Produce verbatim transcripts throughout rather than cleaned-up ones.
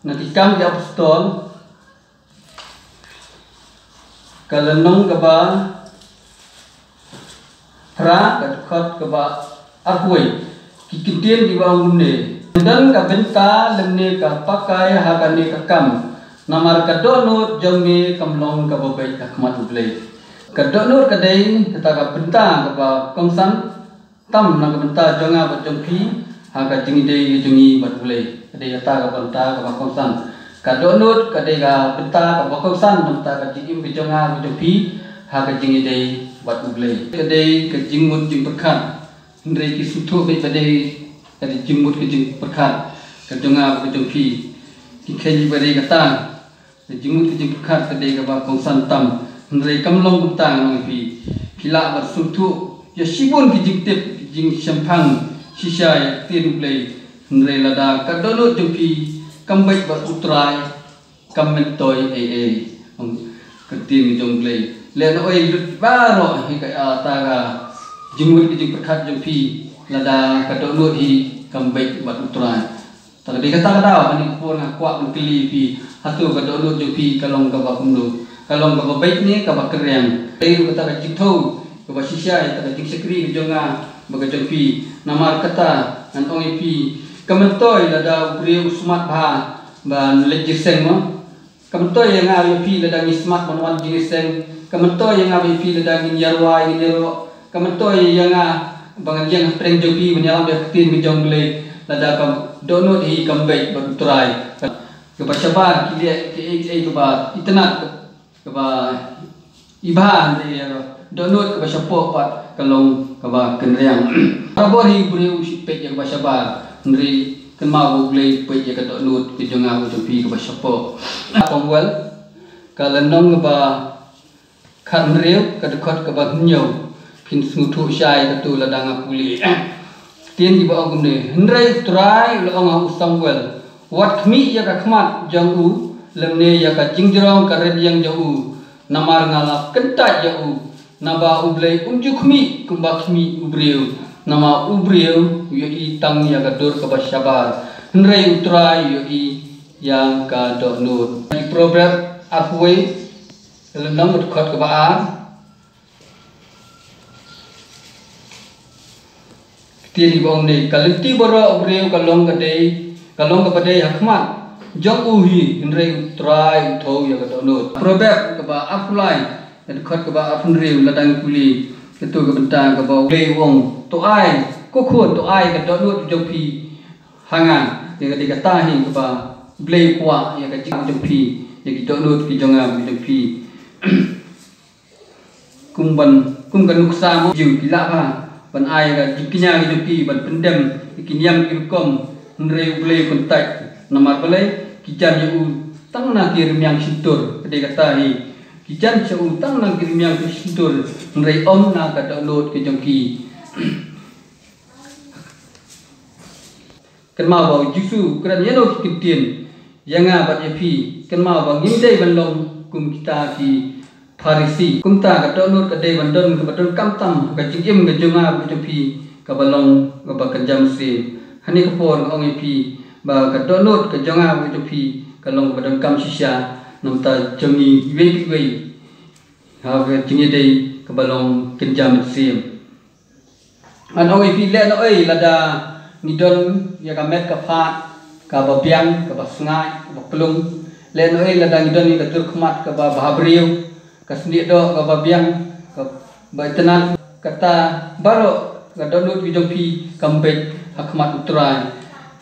Na ki Kam ki Apostol, ka lynnong kaba phra, ka dkhot kaba arphew wei. Ki kyntien kiba ong kumne: Don ka bynta lymne ka pakai ha kane ka kam, namar ka dohnud jong me kam long kaba beit ha khmat U Blei. Ka dohnud ka dei kata ka bynta kaba kongsan tam na ka bynta jong nga bad jong phi ha ka jingïadei jong ngi bad U Blei. Ka dei kata ka bynta kaba kongsan. Ka dohnud ka dei ka bynta kaba kongsan na ka bynta ka jingim ka jong nga bad jong phi ha ka jingïadei bad U Blei. Ka dei ka jingmut jingpyrkhat. Hynrei ki sngewthuh beit ba dei ka dei jingmut ka jingpyrkhat ka jong nga bad ka jong phi. Ki kheiñ ba dei kata. Ka jingmut ka jingpyrkhat ka dei kaba kongsan tam, hynrei kam long kumta, ngan ong ïa phi. Phi lah ban sngewthuh ïa shibun ki jingtip, ki jingshemphang shisha ïa ka ktien U Blei, hynrei lada ka dohnud jong phi kam beit bad U Trai, kam myntoi ei ei. Ong ka ktien jong U Blei. Lehse oi lut baroh hi ka, ah, ta ka jingmut ka jingpyrkhat jong phi, lada ka dohnud hi kam beit bad U Trai. Ta ka dei kata ka daw, ha kane ka por nga kwah ban kylli ïa phi, hato ka dohnud jong phi ka long kaba kumno? Ka long kaba beit ne kaba kynriang? Dei ruh kata ka jingthew kaba shisha ïa kata ka jingshakri ka jong nga bad ka jong phi. Namar kata ngan ong ïa phi, ka myntoi lada u briew u smat bha ban leit jingïaseng mo. Ka myntoi ïa nga ïa phi lada ngi smat ban wan jingïaseng. Ka myntoi ïa nga ïa phi lada ngin ïa rwai, ngin ïa rok. Ka myntoi ïa nga ba ngan ïeng ha pdeng jong phi ban ïalam ïa ka ktien ka jong U Blei. Lada ka dohnud hi kam beit bad U Trai. Kaba shabar ki leh kiei kiei kaba itynnad, kaba i bha, hynrei ïa ka dohnud kaba shapoh pat ka long kaba kynriang. Barabor hi u briew u shu peit ïa kaba shabar, hynrei kynmaw ba U Blei u peit ïa ka dohnud ka jong nga ka jong phi kaba shapoh. Samuel, ka lynnong kaba khathynriew, ka dkhot kaba hynñiew. Phin sngewthuh shai kato lada nga pule. Ktien kiba ong kumne: Hynrei U Trai u la ong ha u Samuel, wat khmih ïa ka khmat jong u, lymne ïa ka jingjrong ka rynïeng jong u, namar nga la kyntait ïa u. Naba U Blei um ju khmih kumba khmih u briew, namar u briew u ïohi tang ïa ka dur kaba shabar, hynrei U Trai u ïohi ïa ka dohnud. Ki Proverb arphew wei, lynnong, dkhot kaba ar. Ktien kiba ong ne: Ka lynti baroh u briew ka long ka dei, ka long kaba dei ha khmat jong u hi, hynrei U Trai u thew ïa ka dohnud. Proverb kaba arphew lai, dkhot kaba arphew hynriew, lada ngi pule, kato ka bynta kaba U Blei u ong: To ai, ko khun, to ai ka dohnud jong phi ha nga. Ïa ka dei kata hi kaba U Blei u kwah ïa ka jingim jong phi, ïa ki dohnud ki jong nga ki jong phi. Kum ban, kum ka nuksa mo, ju ki lah bha ban ai ka jingkñia ka jong ki ban pyndem ïa ki niam ki rukom, hynrei U Blei u kyntait. Namar balei? Ki jan ïa u tang na ki rmiang shyntur. Ka dei kata hi, ki jan ïa u tang na ki rmiang ki shyntur, hynrei ym na ka dohnud ka jong ki. Kynmaw ba u Jisu u kren ïa no ki ktien, ïa nga bad ïa phi, kynmaw ba ngim dei ban long kum kita ki Pharisi. Kumta ka dohnud ka dei ban don kaba donkam tam ha ka jingim ka jong nga bad ka jong phi, kaba long kaba kynja mynsiem. Hangne ka por nga ong ïa phi ba ka dohnud ka jong nga bad ka jong phi ka long kaba donkam shisha, namar jong ngi iwei pa iwei ha ka jingïadei kaba long kynja mynsiem. Ngan ong ïa phi, lehnohei lada ngi don ïa ka met ka phad kaba biang, kaba sngaid, kaba plung. Lehnohei lada ngi don ïa ka dur khmat kaba bhabriew, ka snieh doh kaba biang, kaba itynnad. Kata baroh ka dohnud ka jong phi kam beit ha khmat U Trai.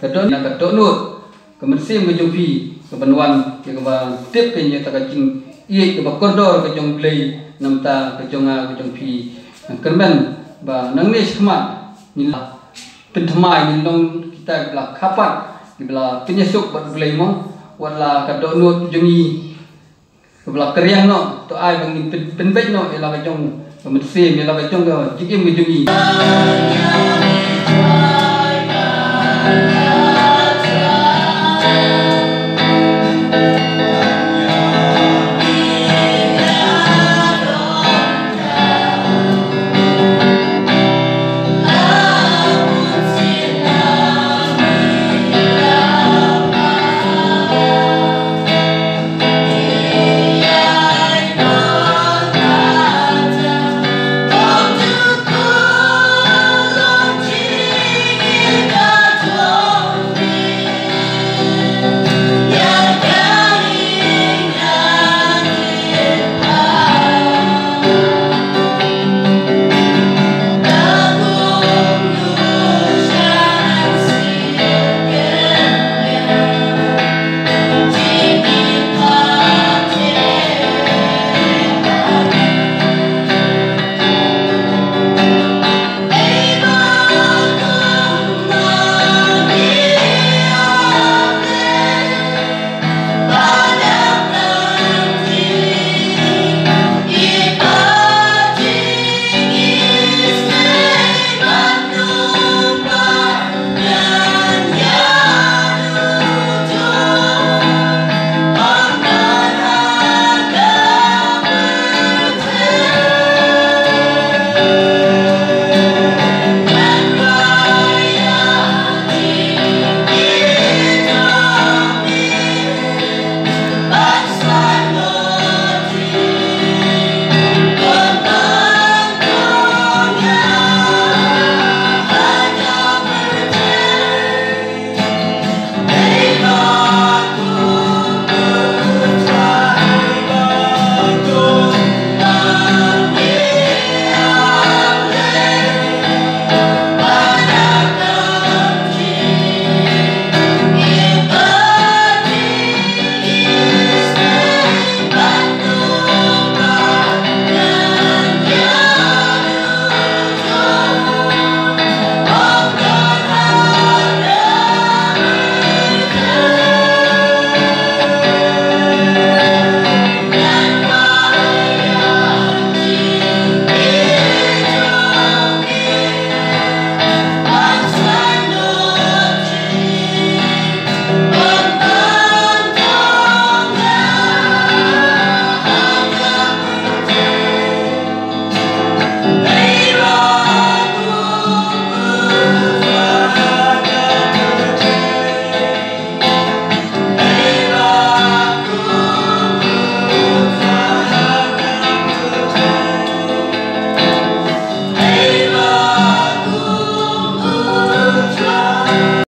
Ka dohnud, ka dohnud ka mynsiem ka jong phi kaban wan ïa kaba tip ka, ïa kata ka jingïeit kaba kordor ka jong U Blei na ka bynta ka jong nga ka jong phi. Kyrmen ba nangne shakhmat ngin la pynthymmai, ngin long kita kiba la kha pat, kiba la pynïasuk bad U Blei mo, wat la ka dohnud ka jong ngi kaba la kyrïang noh, to ai ba ngin pyn-, pynbeit noh ïa la ka jong ka mynsiem, ïa la ka jong ka jingim ka jong ngi.